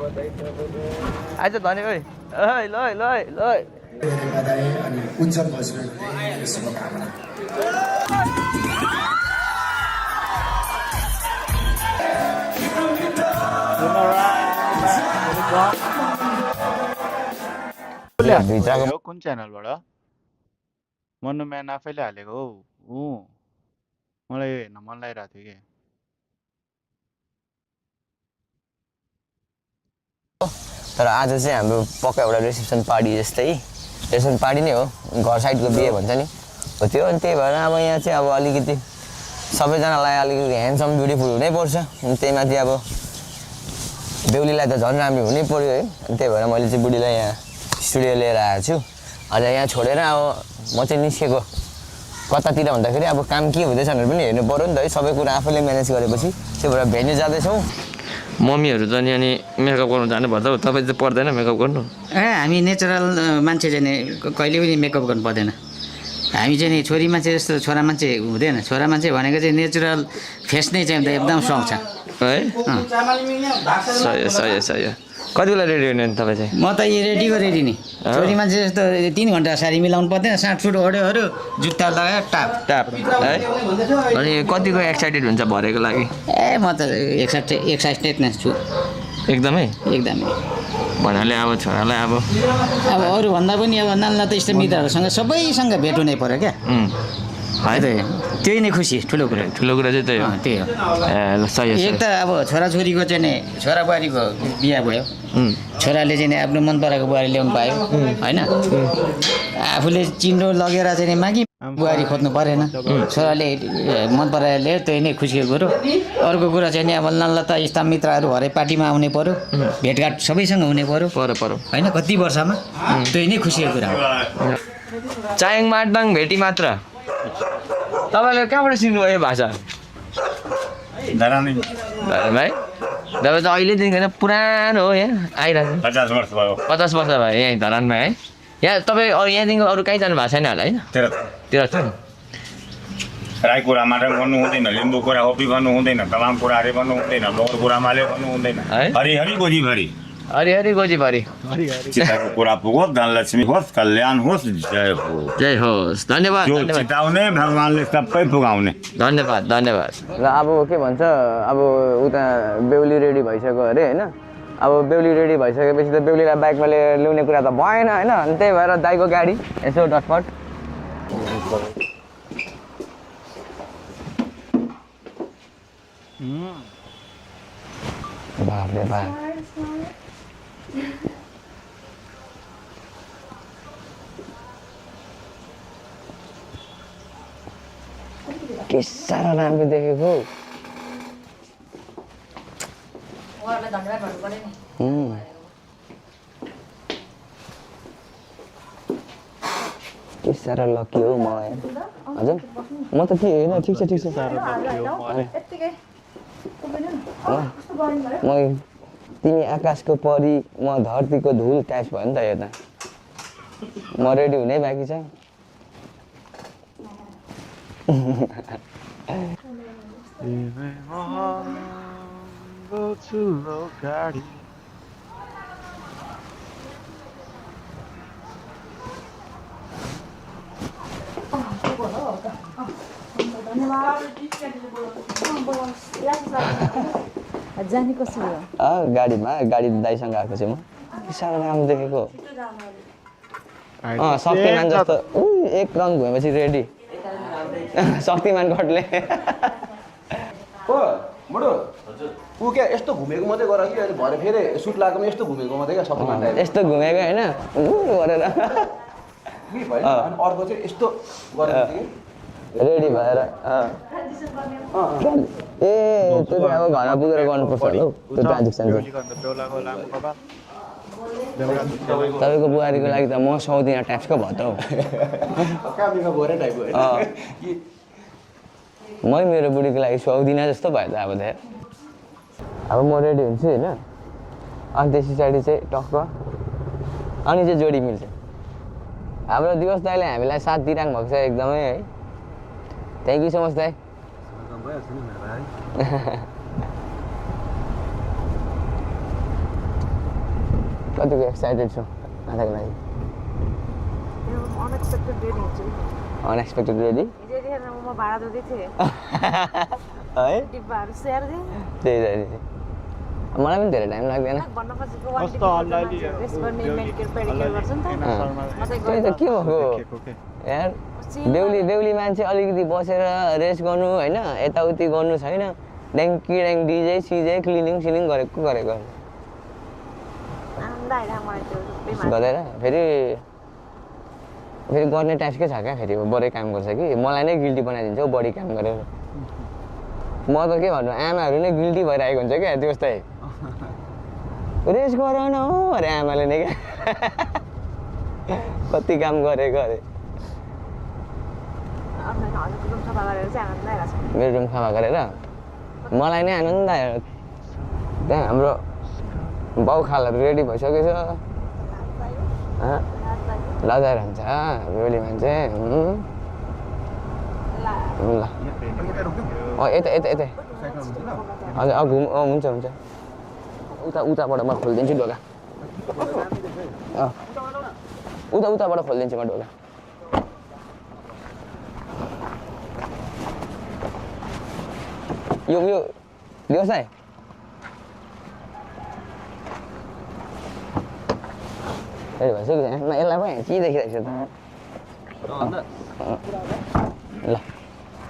आइज धनी ओइ ओइ ल ल ल अनि उज्जवल बस्ने शुभकामना कुन च्यानलबाट मन्नु म्यान आफैले हालेको हौ मलाई हेर्न मन लागिरहेको थियो कि तर आज चाहिँ हाम्रो पक्का एउटा रिसेप्सन पार्टी जस्तै रिसेप्सन पार्टी नै हो घर साइडको बिहे भन्छ नि हो त्यो अनि त्यही भएर अब यहाँ चाहिँ अब अलिकति सबैजनालाई अलिकति ह्यान्डसम ब्युटिफुल हुनै पर्छ अनि त्यही माथि अब बेहुलीलाई त झन् राम्रो हुनै पर्यो है अनि त्यही भएर मैले चाहिँ बुढीलाई यहाँ स्टुडियो लिएर आएको छु अनि यहाँ छोडेर अब म चाहिँ निस्केको कतातिर भन्दाखेरि अब काम के हुँदैछ भनेर पनि हेर्नु पऱ्यो नि त है सबै कुरा आफैले म्यानेज गरेपछि त्यही भएर भेन्यू जाँदैछौँ मम्मीहरू त नि अनि मेकअप गर्नु जानुपर्छ तपाईँ चाहिँ पर्दैन मेकअप गर्नु हामी नेचरल मान्छे चाहिँ नि कहिले पनि मेकअप गर्नु पर्दैन हामी चाहिँ नि छोरी मान्छे जस्तो छोरा मान्छे हुँदैन छोरा मान्छे भनेको चाहिँ नेचुरल फेस नै चाहिँ एकदम सुहाउँछ है सही सही सही कति बेला रेडी हुने तपाईँ चाहिँ म त यो रेडीको रेडी नि छोरी मान्छे जस्तो 3 घन्टा साडी मिलाउनु पर्दैन साटसुट ओढ्योहरू जुत्ता लगायो टाप टाप है अनि कतिको एक्साइटेड हुन्छ भरेको लागि ए म त एक्साइटेड नै छु एकदमै एकदमै भन्नाले अब छोरालाई अब अरूभन्दा पनि अब नाना त इष्ट मित्रहरूसँग सबैसँग भेट हुनै पर्यो क्या है त त्यही नै खुसी ठुलो कुरा चाहिँ त्यही हो त्यही हो ए ल सही एक त अब छोराछोरीको चाहिँ नि छोरा बुहारीको बिहा भयो छोराले चाहिँ नि आफ्नो मन पराएको बुहारी ल्याउनु पायो होइन आफूले चिन्डो लगेर चाहिँ नि मागी बुहारी खोज्नु परेन छोराले मन पराएर ल्यायो त्यही नै खुसीको कुरो अर्को कुरा चाहिँ नि अब नाला त इष्ट मित्रहरू भरे पार्टीमा आउनै पर्यो भेटघाट सबैसँग हुनै पर्यो होइन कति वर्षमा त्यही नै खुसीको कुरा हो चायाङ माटदाङ भेटी मात्र तपाईँले कहाँबाट सिक्नुभयो यो भाषा धरान है तपाईँ त अहिलेदेखि होइन पुरानो हो यहाँ आइरहेको 50 वर्ष भयो 50 वर्ष भयो यहीँ धरानमा है यहाँ तपाईँ अरू यहाँदेखि अरू कहीँ जानु भएको छैन होला होइन तेह्र राई कुरा मात्र गर्नु हुँदैन लिम्बू कुरा होपी गर्नु हुँदैन तमाम कुराहरू गर्नु हुँदैन लोर कुरामाले गर्नु हुँदैन हरिहरि गोजीभरि हरिहरि गोजीभरि चिताको कुरा पुगोस् धनलक्ष्मी होस् कल्याण होस् जय होस् धन्यवाद जो चिताउने भगवान्ले सबै पुगाउने धन्यवाद धन्यवाद र अब के भन्छ अब उता बेहुली रेडी भइसक्यो अरे होइन अब बेहुली रेडी भइसकेपछि त बेहुलीलाई बाइकमा लिएर ल्याउने कुरा त भएन होइन अनि त्यही भएर दाइको गाडी यसो डटपट बाफरे बाफ के साह्रो राम्रो देखेको के साह्रो लकी हो म हजुर म त के होइन ठिक छ म तिमी आकाशको परी म धरतीको धुल टाइप भयो नि त यो त म रेडी हुनै बाँकी छ जाने कसो हो गाडीमा गाडी दाइसँग आएको छु म साह्रो राम्रो देखेको शक्तिमान जस्तो एक रङ भएपछि रेडी शक्तिमान कटले बुढो ऊ क्या यस्तो घुमेको मात्रै गर कि अहिले भरे फेरि सुट लगाएको यस्तो घुमेको मात्रै क्या शक्तिमान यस्तो घुमेको होइन गरेर अर्को चाहिँ यस्तो गरेर रेडी भएर ए त्यो त अब घरमा पुगेर गर्नुपर्छ होला हौ त्यो ट्रान्जेक्सन चाहिँ तपाईँको बुहारीको लागि त म 100 दिना ट्याक्सको भयो त हौ मै मेरो बुढीको लागि 100 दिना जस्तो भयो त अब त अब म रेडी हुन्छु होइन अनि त्यस पछाडि चाहिँ टक्क अनि चाहिँ जोडी मिल्छ हाम्रो दिवस दाइले हामीलाई साथ दिइराख्नु भएको छ एकदमै है थ्याङ्क यू सो मच दाइ कतिको एक्साइटेड छु आजको लागि अनएक्सपेक्टेड डेट हुन्छ अनएक्सपेक्टेड रेडी हिजोदेखि म भाडा दिँदै थिएँ है डिब्बाहरू स्याहार दिएँ त्यही मलाई पनि धेरै टाइम लाग्दैन भन्न खोजेको कस्तो अनलाइनली रेस्ट गर्ने मेडिकेयर पेडिकेयर गर्छ नि त त्यही त के भएको यार बेहुली मान्छे अलिकति बसेर रेस्ट गर्नु होइन यताउति गर्नु छैन ड्याङ्की ड्याङ डिजे सिजे क्लिनिङ सिलिङ गरेको आनन्द आइरहेको मलाई त्यो गरेर फेरि गर्ने टाइप्सकै छ क्या फेरि बढी काम गर्छ कि मलाई नै गिल्टी बनाइदिन्छ हौ बढी काम गरेर म त के भन्नु आमाहरू नै गिल्टी भइरहेको हुन्छ क्या त्यस्तै रेस्ट गर न हो अरे आमाले नै क्या कति काम गरेको अरे रुम सफा गरेर चाहिँ आनन्द आइरहेको छ मेरो रुम सफा गरेर मलाई नै आनन्द आयो त्यहाँ हाम्रो बाउ खालहरू रेडी भइसकेछ लजाएर हुन्छ बेहुली मान्छे ल यता हजुर घुम हुन्छ उताबाट म खोलिदिन्छु ढोका उताबाट खोलिदिन्छु म ढोका यो दिनुहोस् है रेडी भइसक्यो यसलाई पो के देखिरहेको छ ल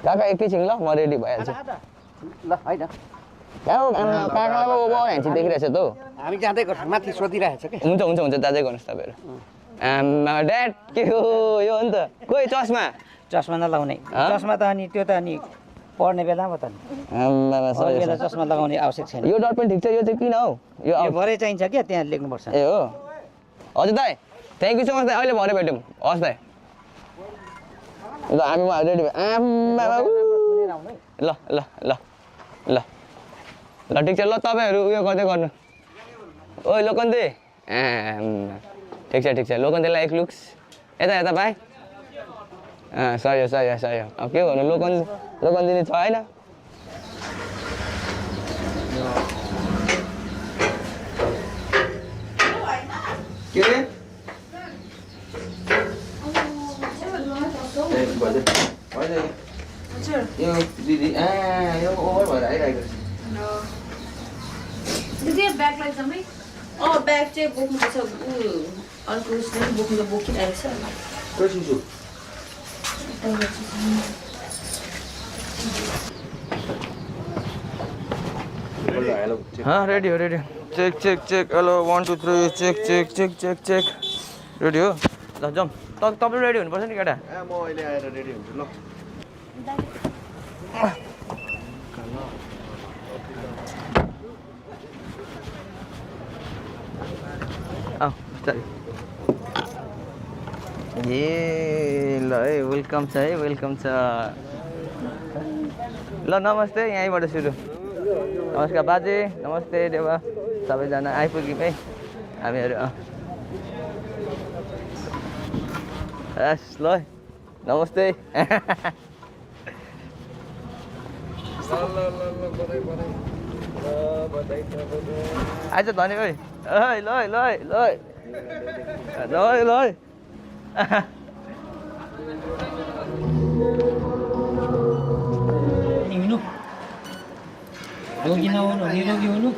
काका एकैछिन ल म रेडी भइहाल्छु ल होइन काकालाई पो ह्यान्सी देखिरहेछ त हौ हामी जाँदै गर्छौँ माथि सोधिरहेको छ कि हुन्छ दाजै गर्नुहोस् तपाईँहरू ड्याड के हो यो हो नि त कोही चस्मा चस्मा नलाउने चस्मा त अनि त्यो त अनि पढ्ने बेलामा त नि बेला चस्मा लगाउने आवश्यक छैन यो डट पनि ठिक छ यो चाहिँ किन हौ यो भरे चाहिन्छ क्या त्यहाँ लेख्नुपर्छ ए हो हजुर दाइ थ्याङ्क यू सो मच दाइ अहिले भरे भेटौँ हस् दाइ ल हामी रेडी ल ठिक छ ल तपाईँहरू उयो गर्दै गर्नु ओइ लोकन्ते ठिक छ लोकन्तेलाई एक लुक्स यता भाइ सही हो अब के गर्नु लोकन्दिनी छ होइन के रे यो दिदी यो ओभर भएर आइरहेको दिदी ब्याग लाग्छमै ब्याग चाहिँ बोक्नुपर्छ अर्को उसले बोकिरहेको छ रेडी हो चेक हेलो 1 2 3 चेक रेडी हो ल जाउँ तपाईँ रेडी हुनुपर्छ नि केटा म अहिले आएर रेडी हुन्छु ल ए ल है वेलकम छ ल नमस्ते यहीँबाट सुरु नमस्कार बाजे नमस्ते देवा सबैजना आइपुग्यौँ है हामीहरू हस् ल नमस्ते आइज धनी ओइ ल हुनु रोगी नहुनु निरोगी हुनु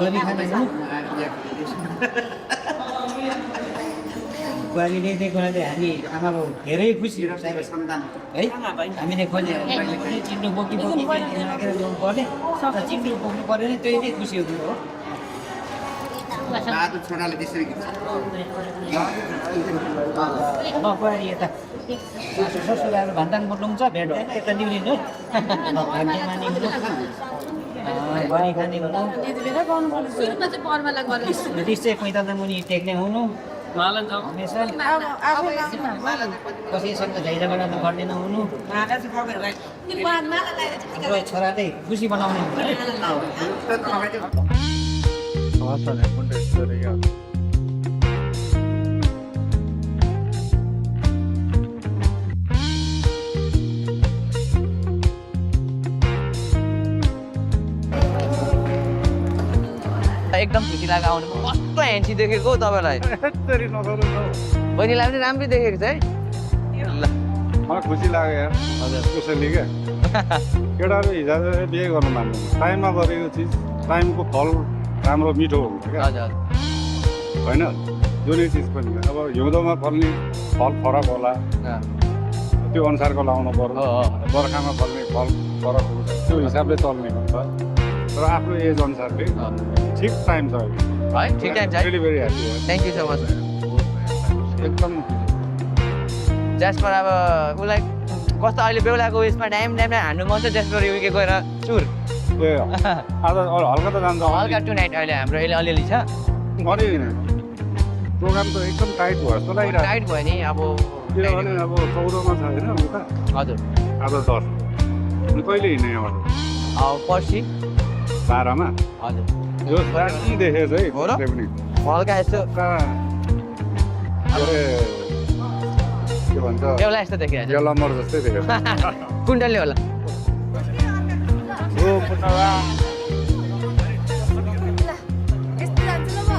गरी खाने हुनु बुहारीले दिएकोलाई चाहिँ हामी आमा बाउ धेरै खुसी सन्तान है हामीले खोजेर चिन्नु बोकी राखेर ल्याउनु पर्ने चिन्नु बोक्नु पऱ्यो भने त्यही नै खुसी हुनु हो छोराले त्यसरी ल बुहारी यता ससुराहरू भन्दाङ बोल्नु छ भेट यता न्युलिन है माने हुनु बनी खाने हुनु रिस चाहिँ 45 मुनि टेक्ने हुनु हमेसा कसैसँग झैझगडा गर्दैन हुनु छोराले खुसी बनाउने एकदम खुसी लाग्यो आउनु कस्तो ह्यान्सी देखेको हौ तपाईँलाई यसरी नगर्नु न बहिनीलाई पनि राम्रै देखेको छ है ल मलाई खुसी लाग्यो यार हजुर त्यसैले क्या केटाहरू हिजो बिहे गर्नु मान्दैन टाइममा गरेको चिज टाइमको फल राम्रो मिठो हुन्छ क्या हजुर होइन जुनै चिज पनि अब हिउँदोमा फल्ने फल फरक होला त्यो अनुसारको लाउनु पर्यो बर्खामा फल्ने फल फरक हुन्छ त्यो हिसाबले चल्ने हुन्छ तर आफ्नो एज अनुसारले ठिक टाइम छ है ठिक टाइम छ very very happy thank you so much एकदम जसपर अब उसलाई कस्तो अहिले बेहुलाको उयसमा टाइममा हान्नु मन छ जसपर उयो गएर चुर ए आज हल्का त जान्छ हल्का टु नाइट अहिले हाम्रो अहिले अलिअलि छ अनि प्रोग्राम त एकदम टाइट भयो जस्तो लागिरहेको टाइट भयो नि अब किनभने अब 14मा छ होइन उता हजुर आज 10 अनि कहिले हिँड्ने यहाँबाट अब पर्सि 12मा हजुर यो दामी देखेछ है हो र? त्यसले पनि हल्का यसो के भन्छ बेहुला यस्तो देखिरहेको छ यल्लमर जस्तै देखेछ कुण्डलले होला ओ पुनरा यस्तो जान्छ ल म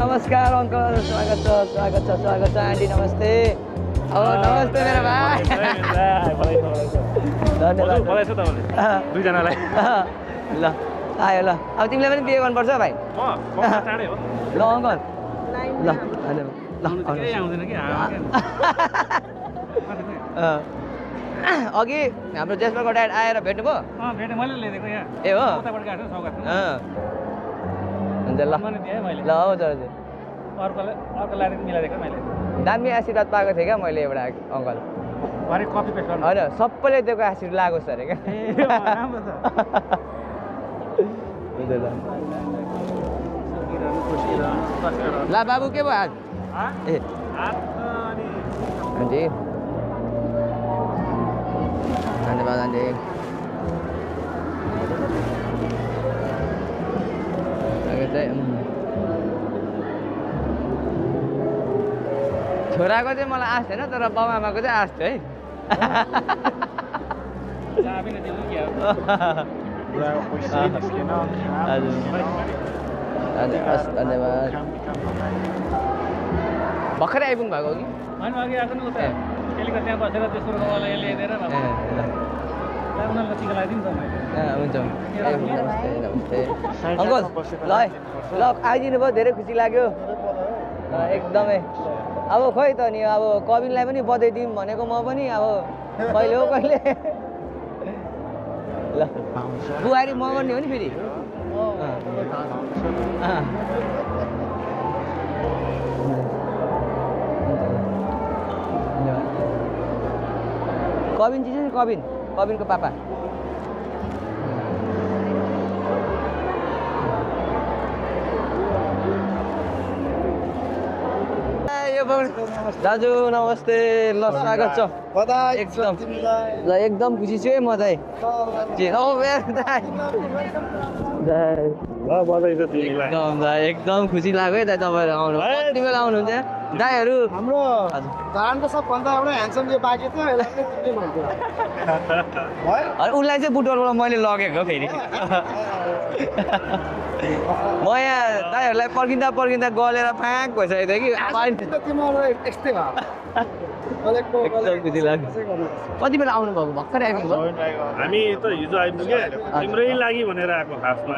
नमस्कार अङ्कल स्वागत छ आन्टी नमस्ते अब नमस्ते मेरो भाइ धन्यवाद दुईजनालाई ल आयो ल अब तिमीले पनि बिहे गर्नुपर्छ भाइ ल अङ्कल ल धन्यवाद ल अघि हाम्रो जेसपरको ड्याड आएर भेट्नुभयो ए हो हुन्छ ल ल हुन्छ हजुर दामी आशीर्वाद पाएको थिएँ क्या मैले एउटा अङ्कल होइन सबैले दिएको आशीर्वाद लागोस् अरे क्या ल बाबु के भयो हात ए आन्टी धन्यवाद आन्टी छोराको चाहिँ मलाई आश छैन तर बाउ आमाको चाहिँ आश थियो है हजुर धन्यवाद भर्खरै आइपुग्नु भएको कि हुन्छ अङ्कल ल ल आइदिनु भयो धेरै खुसी लाग्यो एकदमै अब खोइ त नि अब कविनलाई पनि बधाई दिउँ भनेको म पनि अब कहिले हो कहिले ल बुहारी म गर्ने हो नि फेरि कविन चाहिँ कविनको पापा दाजु नमस्ते ल स्वागत छ एकदम ल एकदम खुसी छु है म चाहिँ एकदम खुसी लाग्यो है दाइ तपाईँहरू आउनु कति बेला आउनुहुन्छ दाइहरू हाम्रो धानको सबभन्दा एउटा ह्यान्डसम यो बाँकी थियो उसलाई चाहिँ बुटवलबाट मैले लगेको फेरि म यहाँ दाइहरूलाई पर्खिँदा गलेर फ्याँक भइसकेको थिएँ कि खुसी लाग्यो कति बेला आउनु भएको भर्खरै आइपुग्नु हामी त हिजो आइपुग्यो तिम्रै लागि भनेर आएको खासमा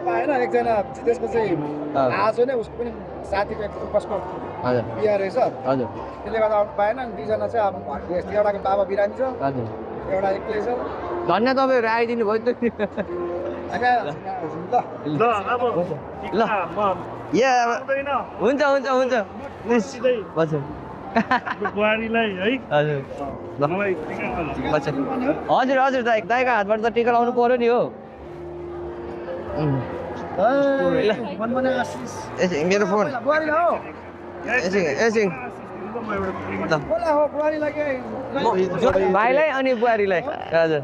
पाएन एकजना त्यसको चाहिँ आज नै उसको पनि साथीको कसको बिहा रहेछ हजुर त्यसले गर्दा आउनु पाएन अनि दुईजना चाहिँ अब एउटाको बाबा बिरामी छ हजुर एउटा एक्लै छ धन्य तपाईँहरू आइदिनु भयो त ल हुन्छ बुहारीलाई है हजुर हजुर दाइको हातबाट त टिका लाउनु पर्यो नि हो मेरो फोन भाइलाई अनि बुहारीलाई हजुर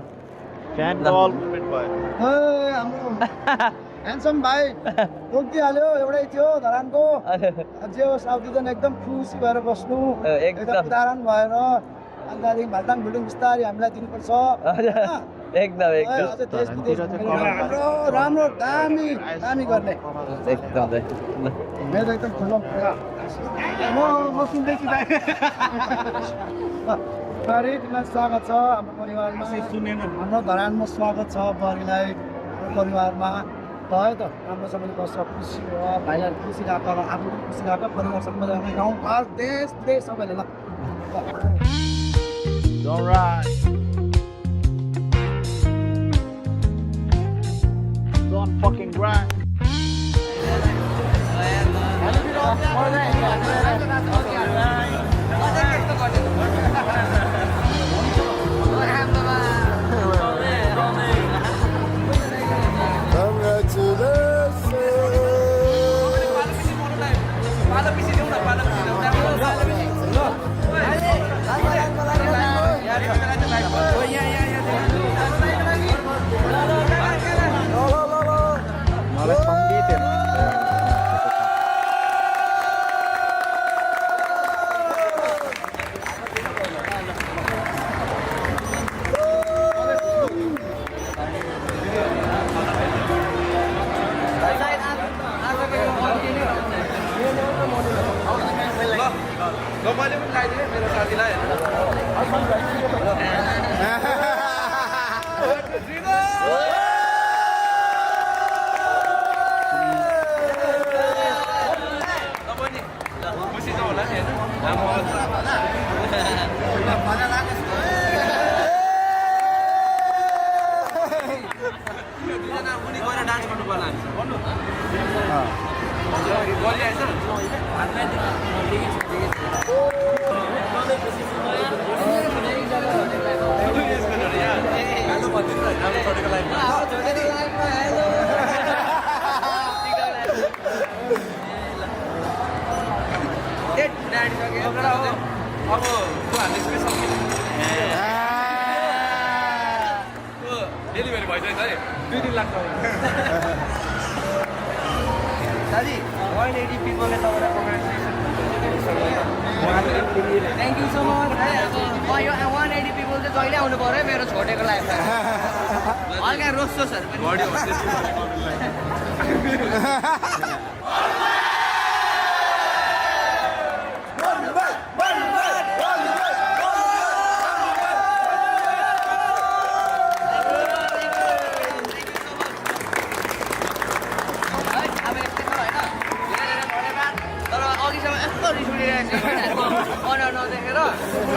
ह्यान्डसम भाइ रोकिहाल्यो एउटै थियो धरानको जे होस् आउँदिँदैन एकदम खुसी भएर बस्नु एकदम उदाहरण भएर अनि त्यहाँदेखि भालटाङ बिल्डिङ बिस्तारै हामीलाई दिनुपर्छ एकदम राम्रो राम्रो दामी दामी गर्ने एकदम मेरो एकदम खुल्लो म सुन्दैछु भाइ तिमीलाई स्वागत छ हाम्रो परिवारमा हाम्रो धरानमा स्वागत छ बरीलाई हाम्रो परिवारमा है त राम्रोसँगले बस्छ खुसी भयो भाइलाई खुसी राख आफू खुसी राख परिवार सबैजना गाउँ घर देश विदेश सबैले ल Don't fucking grind. मैले पनि खाइदिएँ मेरो साथीलाई खुसी त होला नि दुईजना उनी गएर डान्स गर्नु पर्ला गरिआएछ अब हामीले स्पेसल डेलिभरी भइसक्यो है 2-3 लाख दादी 180 पिपलले तपाईँलाई थ्याङ्क यू सो मच यो 180 पिपल चाहिँ जहिले आउनु पऱ्यो मेरो छोडेको लागि हल्का रोस्टोसहरू पनि नदेखेर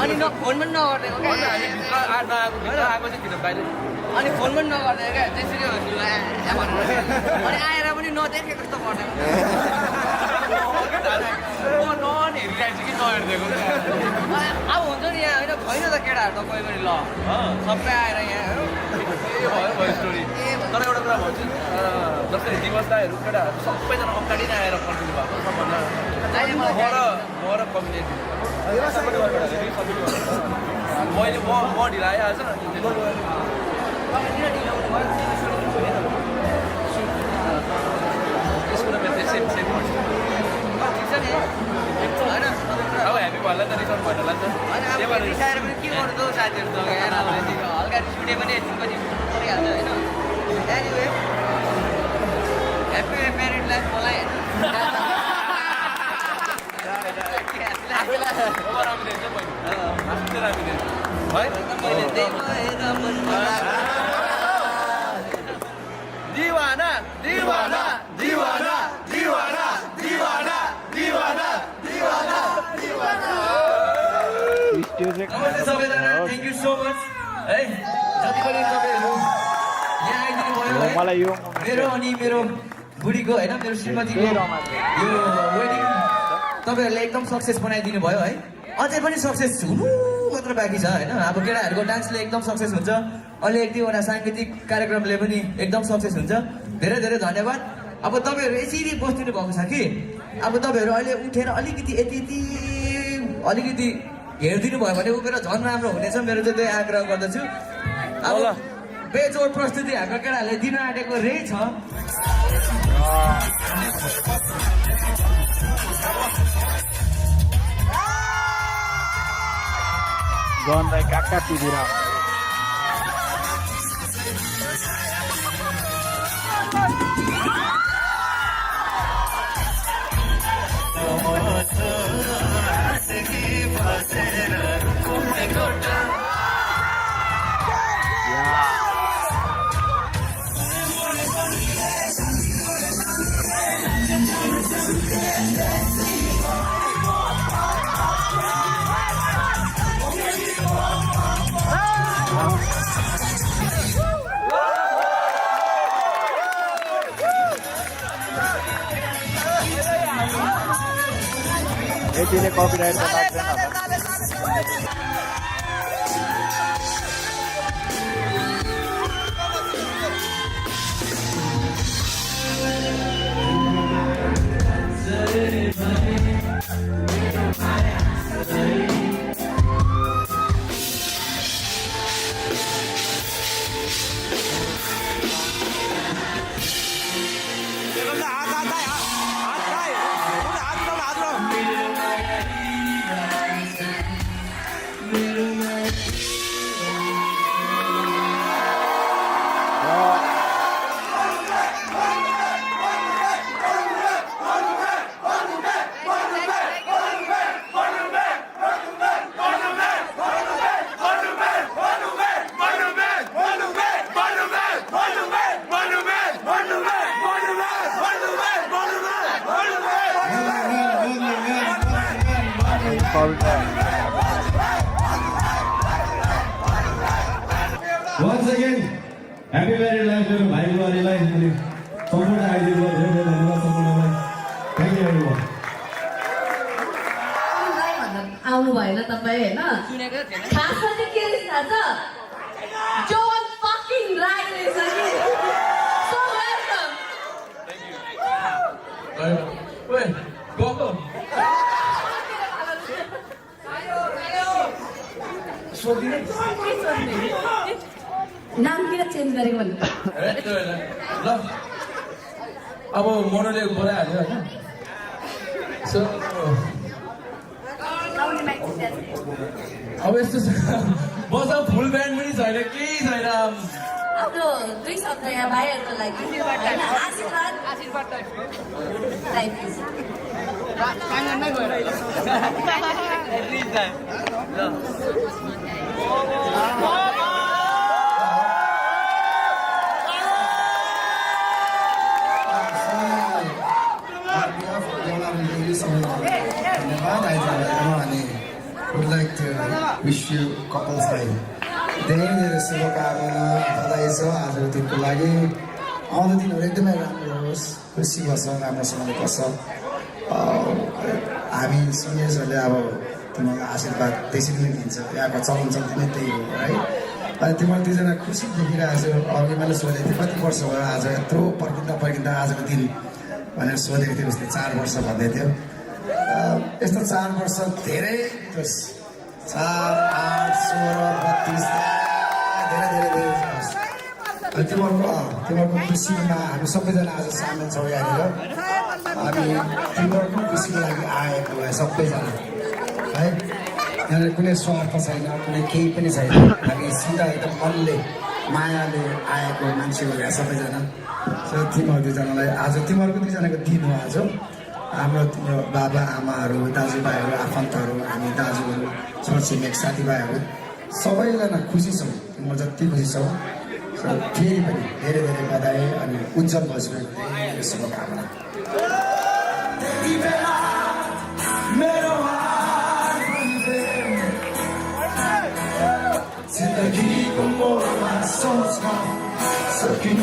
अनि फोन पनि नगरिदिएको क्या आएको चाहिँ किन बाहिर अनि फोन पनि नगरिदिएको क्या त्यसरी अनि आएर पनि नदेखेको जस्तो गर्दैन नहेरिरहेको कि नहेरिदिएको अब हुन्छ नि यहाँ होइन छैन त केटाहरू त कोही पनि ल सबै आएर यहाँ भयो स्टोरी तर एउटा कुरा भन्छु जस्तै दिवस दाईहरू केटाहरू सबैजना अगाडि नै आएर कन्टिन्यू भएको सबभन्दा म र कम्युनिटी मैले म ढिला आइहाल्छ त्यसको त मेरो सेम ठिक छ नि अब ह्याप्पी भएला त रिसर्च भएर होला नि त रिसाएर पनि के गर्नु त साथीहरू त हल्का रिस उठे पनि एकछिन पनि परिहाल्छ होइन एनिवे ह्याप्पी म्यारिड लाइफ मलाई दिवाना दिवाना दिवाना दिवाना दिवाना दिवाना दिवाना दिवाना सबैजना थ्याङ्क यू सो मच है जति पनि तपाईँहरू यहाँ आइदिनु भयो मलाई यो मेरो अनि मेरो बुढीको होइन मेरो श्रीमतीको यो वेडिङ तपाईँहरूले एकदम सक्सेस बनाइदिनु भयो है अझै पनि सक्सेस हुनु मात्र बाँकी छ होइन अब केटाहरूको डान्सले एकदम सक्सेस हुन्छ अहिले एक दुईवटा साङ्गीतिक कार्यक्रमले पनि एकदम सक्सेस हुन्छ धेरै धेरै धन्यवाद अब तपाईँहरू यसरी बसिदिनु भएको छ कि अब तपाईँहरू अहिले उठेर अलिकति अलिकति हेरिदिनु भयो भने उभिएर झन् राम्रो हुनेछ मेरो चाहिँ त्यही आग्रह गर्दछु अब बेजोड प्रस्तुति हाम्रो केटाहरूले दिन आँटेको रहेछ गनलाई काका टिभिरा यतिले कपिराइट त लाग्दैन Once again, happy married life मेरो भाइ बुहारीलाई अनि सम्पूर्ण आइदिनु धेरै धेरै धन्यवाद सम्पूर्णलाई थ्याङ्क यू एभ्रीवन आउनु भएन तपाईँ होइन खासमा चाहिँ के रहेछ थाहा छ जोन फकिङ राई रहेछ कि सो वेलकम ओए गएको नाम किन चेन्ज गरेको भन्नु ल अब मोनोले बोलाइहाल्यो होइन सो अब यस्तो छ बस फुल ब्यान्ड पनि छैन केही छैन आफ्नो 2 शब्द यहाँ भाइहरूको लागि होइन आशीर्वाद would like to wish you couples day धेरै धेरै शुभकामना बधाई छ आजको दिनको लागि आउँदो दिनहरू एकदमै राम्रो होस् खुसी बस्छ राम्रोसँगले बस्छ हामी सिनियर्सहरूले अब तिमीलाई आशीर्वाद त्यसरी नै दिन्छ यहाँको चलन चल्ती नै त्यही हो है अनि तिमीहरू दुईजना खुसी देखिरहेको छु अघि मैले सोधेको थिएँ कति वर्ष भयो आज यत्रो पर्खिँदा आजको दिन भनेर सोधेको थिएँ उसले 4 वर्ष भन्दै थियो यस्तो 4 वर्ष धेरै 4, 8, 16, 32 धेरै धेरै धेरै अनि तिमीहरूको खुसीमा हामी सबैजना आज सामेल छौँ यहाँनिर हामी तिमीहरूको खुसीको लागि आएको हो सबैजना है यहाँनिर कुनै स्वार्थ छैन कुनै केही पनि छैन हामी सिधा एकदम मनले मायाले आएको मान्छे हो यहाँ सबैजना सो तिमीहरू दुईजनालाई आज तिमीहरूको दुईजनाको दिन हो आज हाम्रो तिम्रो बाबा आमाहरू दाजुभाइहरू आफन्तहरू हामी दाजुहरू छरछिमेक साथीभाइहरू सबैजना खुसी छौँ तिमीहरू जति खुसी छौँ फेरि पनि धेरै धेरै बधाई अनि उज्जवल होस् मेरो शुभकामना जिन्दगीको मोडमा सोचमा सकिन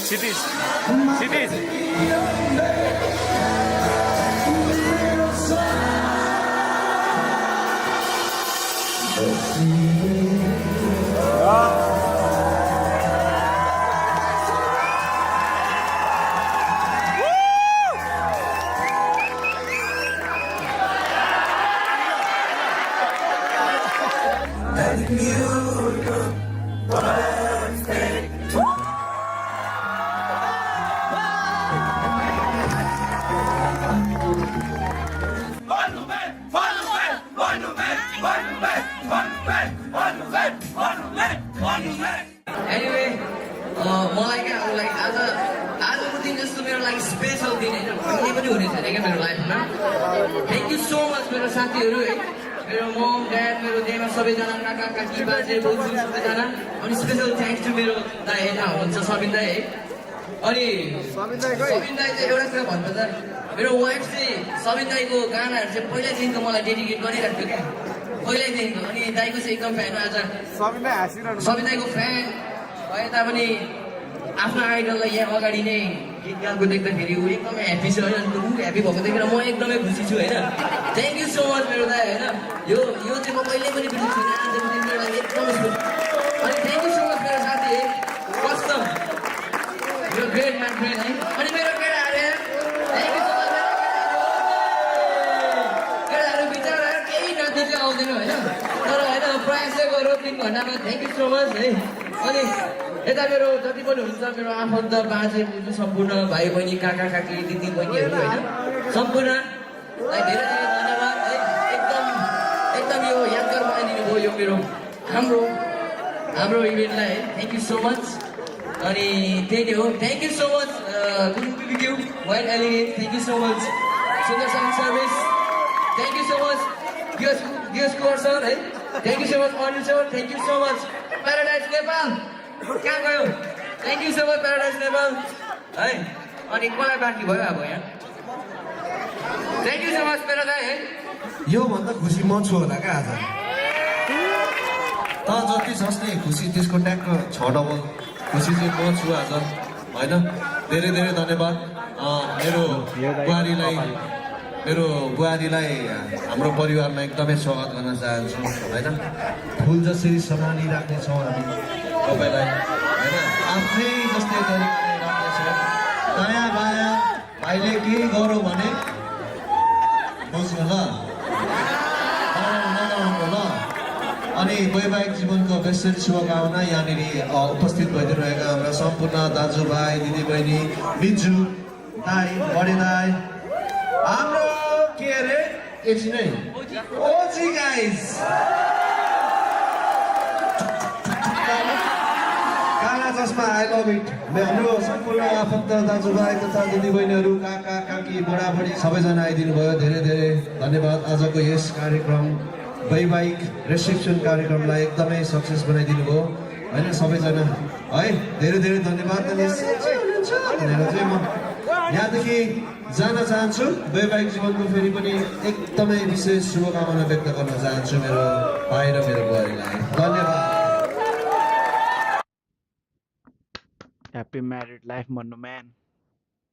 क्षितिज क्षितिज एनिवे मलाई क्या अब लाइक आजको दिन जस्तो मेरो लागि स्पेसल दिन होइन कहिले पनि हुने छैन क्या मेरो लाइफमा थ्याङ्क यू सो मच मेरो साथीहरू है मेरो मम ड्याड मेरो देमा सबैजना काका काकी बाजे बोजू सबैजना अनि स्पेसल थ्याङ्क्स टु मेरो दाइ होइन हुनुहुन्छ सबिन दाइ है अनि सबिन दाइ चाहिँ एउटा कुरा भन्नुपर्दा मेरो वाइफ चाहिँ सबिन दाइको गानाहरू चाहिँ पहिल्यैदेखिको मलाई डेडिकेट गरिरहेको थियो क्या पहिल्यैदेखिको अनि दाइको चाहिँ एकदम फ्यान आज सबिन दाइको फ्यान भए तापनि आफ्नो आइडललाई यहाँ अगाडि नै गीत गाएको देख्दाखेरि ऊ एकदमै ह्याप्पी छ होइन ऊ ह्याप्पी भएको देखेर म एकदमै खुसी छु होइन थ्याङ्क यू सो मच मेरो दाइ होइन यो चाहिँ म कहिले पनि बिर्सिनु छुइनँ आजको दिन मेरो लागि एकदमै अनि थ्याङ्क यू सो मच मेरो साथी है कस्टम मेरो ग्रेट म्यान फ्रेन्ड है अनि मेरो केटाहरू थ्याङ्क यू सो मच केटाहरू बिचरा केही नाच्नु चाहिँ आउँदैन होइन तर होइन प्रयास चाहिँ गरौँ 3 घन्टामा थ्याङ्क यू सो मच है अनि यता मेरो जति पनि हुन्छ मेरो आफन्त बाजे बोजू सम्पूर्ण भाइ बहिनी काका काकी दिदी बहिनीहरू होइन सम्पूर्णलाई धेरै धेरै धन्यवाद है एकदम यो यादगार बनाइदिनु भयो यो मेरो हाम्रो इभेन्टलाई है थ्याङ्क यू सो मच अनि त्यही नै हो thank you so much BBQ Wild Elegance thank you so much Sundar Sound Service thank you so much गियोस कोर सर है thank you so much Anil sir thank you so much Paradise Nepal कहाँ गयो thank you so much Paradise Nepal है अनि कसलाई बाँकी भयो अब यहाँ थ्याङ्क यू सो मच मेरो दाइ है योभन्दा खुसी म छु होला क्या आज त जति छस् नि खुसी त्यसको ट्याक्क 6 डबल खुसी चाहिँ म छु आज होइन धेरै धेरै धन्यवाद मेरो बुहारीलाई हाम्रो परिवारमा एकदमै स्वागत गर्न चाहन्छु होइन फुल जसरी सम्हालिराख्नेछौँ हामी तपाईँलाई होइन आफ्नै जस्तै तरिकाले राख्नेछौँ नयाँ बायाँ भाइले केही गरौँ भने बुझ्नु ल नराम्रो ल अनि वैवाहिक जीवनको बेसरी शुभकामना यहाँनिर उपस्थित भइदिरहेका हाम्रा सम्पूर्ण दाजुभाइ दिदीबहिनी बिजु दाई बडे दाई हाम्रो के अरे एकछिनै ओजी गाइस काला चस्मा आई लभ इट हाम्रो सम्पूर्ण आफन्त दाजुभाइ तथा दिदीबहिनीहरू काका काकी बुढाबुढी सबैजना आइदिनु भयो धेरै धेरै धन्यवाद आजको यस कार्यक्रम वैवाहिक रिसेप्सन कार्यक्रमलाई एकदमै सक्सेस बनाइदिनु भयो होइन सबैजना है धेरै धेरै धन्यवाद अनि भनेर चाहिँ म यहाँदेखि जान चाहन्छु वैवाहिक जीवनको फेरि पनि एकदमै विशेष शुभकामना व्यक्त गर्न चाहन्छु मेरो भाइ र मेरो बुहारीलाई धन्यवाद Happy married life, Manu man.